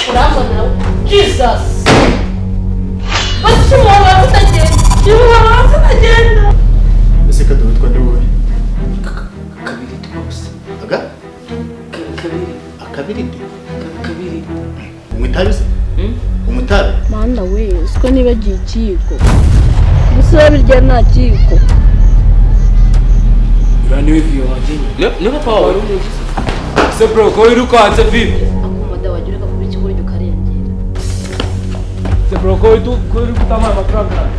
Urambona Jesus. Basi umuntu atagenda. Umuntu atagenda. Ese Kado witwa nde wowe? Kabiri twose. Aga? Kabiri. Akabiri nde? Kabiri. Unywa itabi se? Unywa itabi? Mana we, usiko nibagiye ikiyiko. Gusa birya nta kiyiko. Ura niwe viyo wanjye. Niwe papa wawe. Se bro, ko wirukanse vivi? Akumada wagira ureka kuba ikigoryi ukarengera. Se bro, ko uri kutamara amafaranga.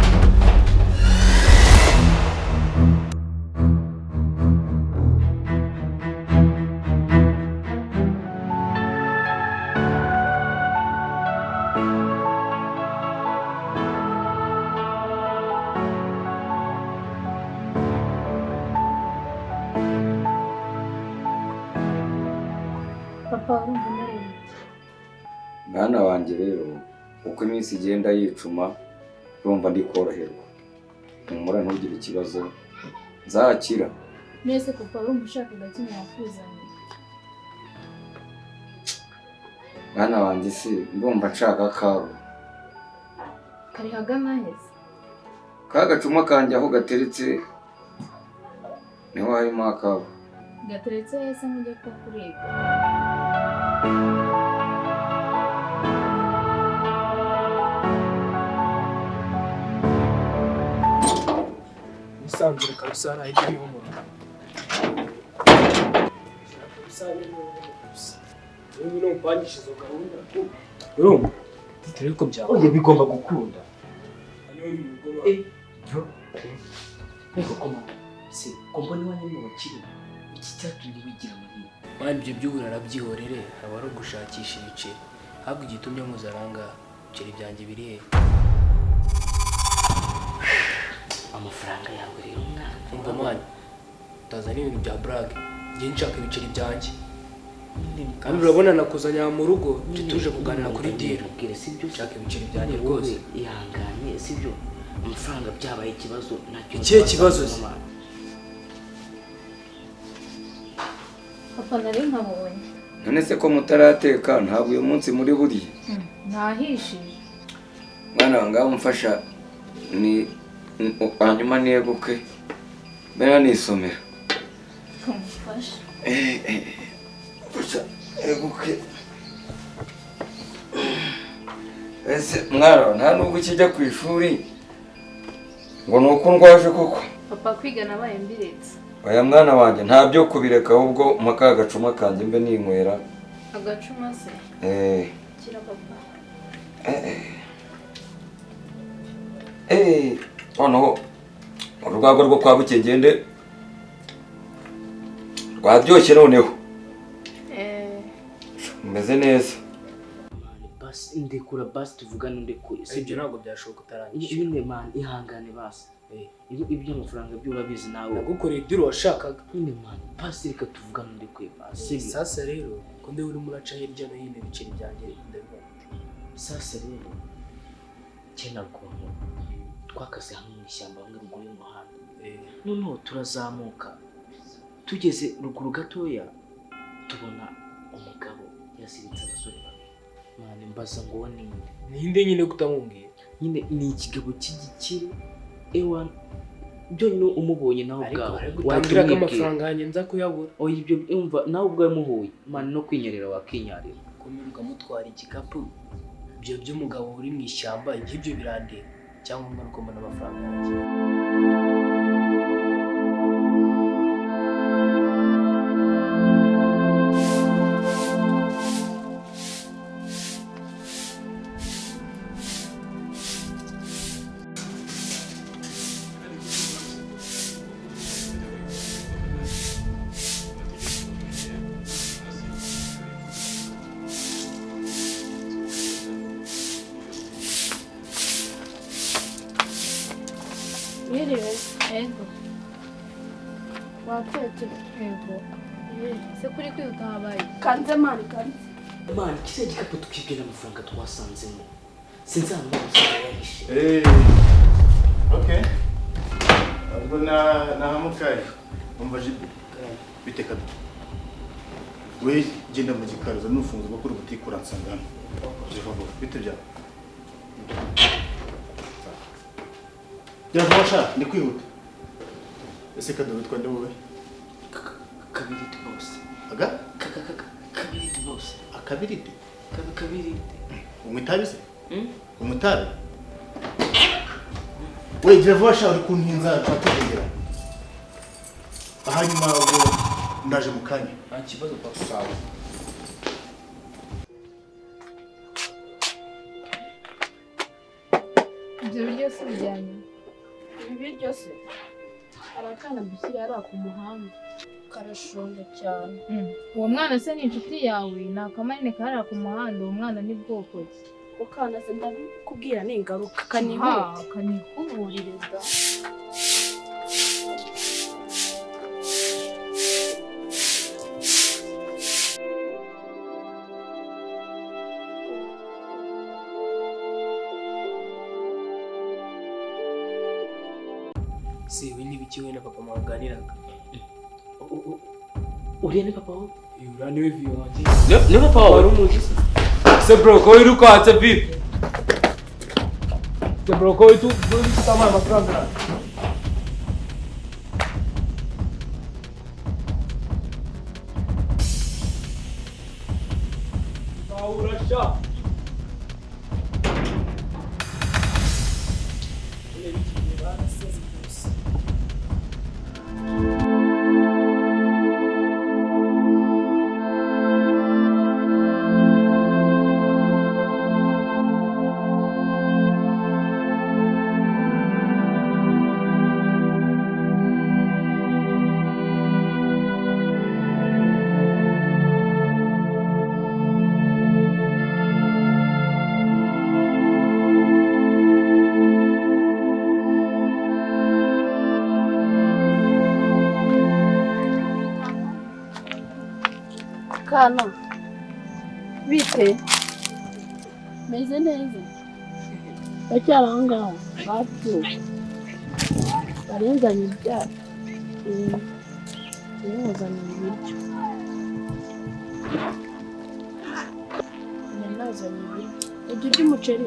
Papa, urumva umerewe ute? Mwana wanjye rero, uko iminsi igenda yicuma urumva ndi koroherwa. Humura ntugire ikibazo, nzakira. Nese papa, urumva ushaka agaki nakuzaniye? Mwana wanjye si ndumva nshaka kawe. Kari hagana heza. Ka gacuma kanjye aho gateretse niho harimo akawe. Gateretse heza nk'ujya ko kuribwa. Nisanzure kabisa hariya hirya niho mu rugo. Kabisa hariya niho mu rugo kabisa. Niba ino mpangisha izo gahunda. Urumva? Turebe ko byaba. Oya bigomba gukunda. Niho mu rugo. Bro. Ariko koma se ko mbona iwanyu ni mu bakire. Iki cyatumye wigira muri Mwana ibyo by'uburara byihorere aba ari ugushakisha ibiceri. Ahubwo igitumye mpuzaranga ibiceri byanjye biri he? Amafaranga yawe rero mwana. Umva mwana, utazana ibintu bya burage. Njye nshaka ibiceri byanjye. Kandi urabona nakuzanya mu rugo tuje kuganira kuri deal. Ubwire sibyo? Nshaka ibiceri byanjye rwose. Ihangane sibyo? Amafaranga byabaye ikibazo ntacyo. Ikihe kibazo se? Papa nari nkabonye. None se ko mutarateka ntabwo uyu munsi muri buriye? Ntahishije. Mwana wanjye ngaho mfasha ni hanyuma neguke mbere nisomera. Kumufasha. Mfasha eguke. Ese mwana nta nubwo ukijya ku ishuri ngo ni uko ndwaje koko? Papa kwiga nabaye mbiretse. Oya mwana wanjye nta byo kubireka ahubwo mpa agacuma kanjye mbe ninywera. Agacuma se? Kira papa. Noneho urwagwa rwo kwa Bukegende rwaryoshye noneho. Umeze neza. Basi ndekura basi tuvugane ndekuye. Sibyo ntabwo byashoboka utarangije. Nyine man ihangane basi. Ibyo amafaranga byo urabizi nawe. Nagukoreye deal washakaga. Nyine man basi reka tuvugane ndekuye basi. Sasa rero ko ndi urimo uraca hirya no hino ibiceri byanjye ndabibona. Sasa rero cyena kuntu twakase hamwe mu ishyamba hamwe ruguru y'umuhanda. Noneho turazamuka tugeze ruguru gatoya tubona umugabo yaziritse abasore babiri. Mwana mbaza ngo ninde? Ninde nyine kutamubwiye? Nyine ni ikigabo cy'igikire ewa byonyine umubonye nawe ubwawe. Ariko utambwira ko amafaranga yanjye nza kuyabura. Oya ibyo umva nawe ubwawe muhuye mwana no kwinyarira wakinyarira. Komera ukamutwara igikapu ibyo by'umugabo uri mu ishyamba ibyo birandeba cyangwa mbona uko mbona amafaranga yanjye. Mwiriwe. Ego. Watetse. Ego. Se kuri kwihuta habaye. Kanze mani kanze. Mani kiriya gikapu twibwe n'amafaranga twasanzemo. Sinzi ahantu hose yahishe. Okay. Ubwo nahamukaye. Umva jibu. Bite Kado. We genda mu gikari uzane urufunguzo rwo kuri butike uransanga hano. Bite byawe? Gira vuba sha, ndi kwihuta. Ese Kado witwa nde wowe? Kabiriti bose. Aga? Kabiriti bose. Akabiriti? Kabiriti. Unywa itabi se? Unywa itabi? We gira vuba sha, uri kuntinza turakugera. Hanyuma ubwo ndaje mu kanya. Nta kibazo boss. Sawa. Ibyo biryo si ibyanyu. Ibi biryo se hari akana mbishyira hariya ku muhanda karashonje cyane. Uwo mwana se ni inshuti yawe? Ni akamanini kariya ku muhanda, uwo mwana ni bwoko ki? Ako kana se ndabikubwira ni ingaruka kanihute. Kanikuburire da. Si we n'ibiki we na papa mwaganiraga? Uriya ni papa wawe? Uriya niwe viyo wanjye. Ni papa wawe? Wari umuzi se? Se bro, ko wirukanse vipi? Se bro, ko utamaye amafaranga? Urasha. Kana bite? Meze neza. Bacyari aho ngaho bapfuye. Barenzanye ibyaro. Barenzanye ibiryo. Nazanye ibiryo. Ujya urya umuceri?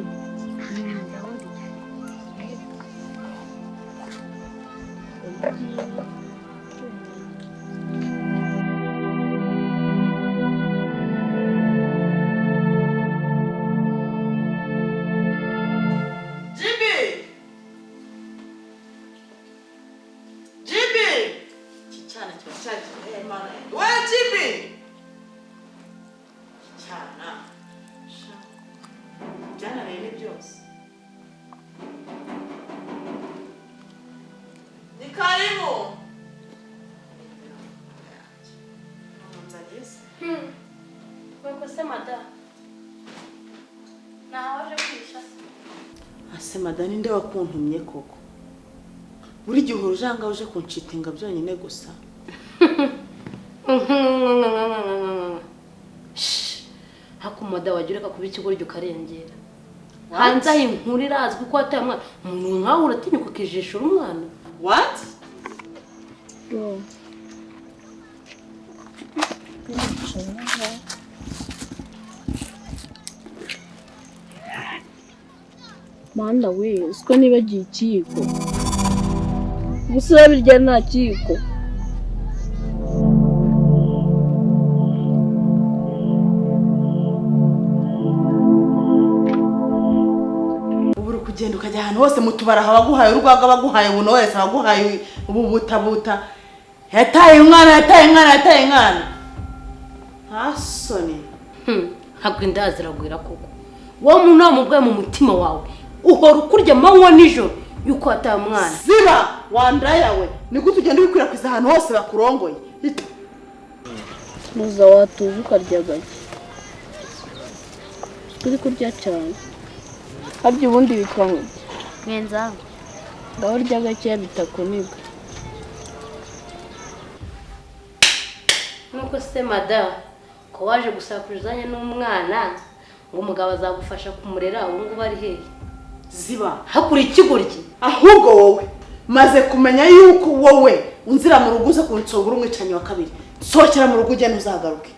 Ase mada ninde wakuntumye koko? Buri gihe urujanga uje kunshitinga byonyine gusa. Hakumoda wagireka kuba ikigoryi ukarengera. Hanze aho inkuru irazwi ko wataye umwana, umuntu nkawe uratinyuka ukijishura umwana. What? Manda we, usiko nibagiye ikiyiko. Gusa birya nta kiyiko. Ubu uri kugenda ukajya ahantu hose mu tubara abaguhaye urwaga abaguhaye buno wese abaguhaye ububutabuta. Yataye umwana, yataye umwana, yataye umwana. Nta soni. Ntabwo inda ziragwira koko. Wowe umuntu wamubwaye mu mutima wawe uhora ukurya amanywa nijoro yuko wataye umwana. Ziba wandaya we, ni gute ugenda ubikwirakwiza ahantu hose bakurongoye? Muza watuje ukarya gake. Turi kurya cyane. Harya ubundi bitwa ngo mwenza. Ngaho urya gakeya bitakuniga. Nuko se mada ko waje gusakurizanya n'umwana ngo umugabo azagufasha kumurera, ubu ngubu ari hehe? Ziba hakuri ikigoryi. Ahubwo wowe maze kumenya yuko wowe unzira mu rugo uza kunsongura umwicanyi wa kabiri. Sohokera mu rugo ugende uzagaruke.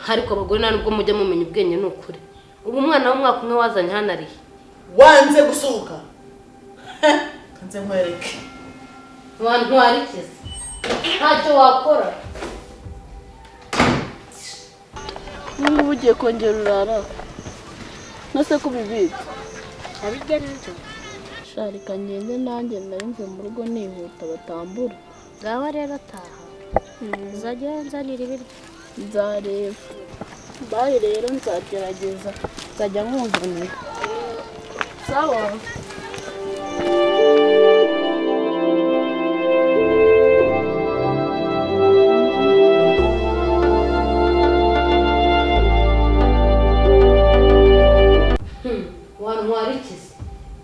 Ariko abagore nta nubwo mujya mumenya ubwenge ni ukuri. Ubu umwana w'umwaka umwe wazanye hano arihe? Wanze gusohoka. Kanze nkwereke. Wantwarikize ntacyo wakora. Ubu ugiye kongera urara nose ko ubibitse Abirya nijoro. Sharika ngende nanjye nari mvuye mu rugo nihuta batambura. Ngaho rero taha. Uzajya nzanira ibiryo. Nzareba bayi rero nzagerageza nzajya nkuzanira. Sawa. Wantwarikize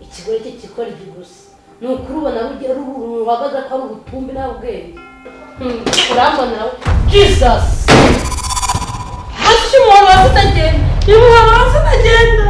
ikigore cye kikora igigusi ni ukuri ubona rugiye ruhagaze ko ari ubutumbi nta bwenge. Urambonera Jesus. Ese umuntu wese utagenda, uyu muntu wese utagenda.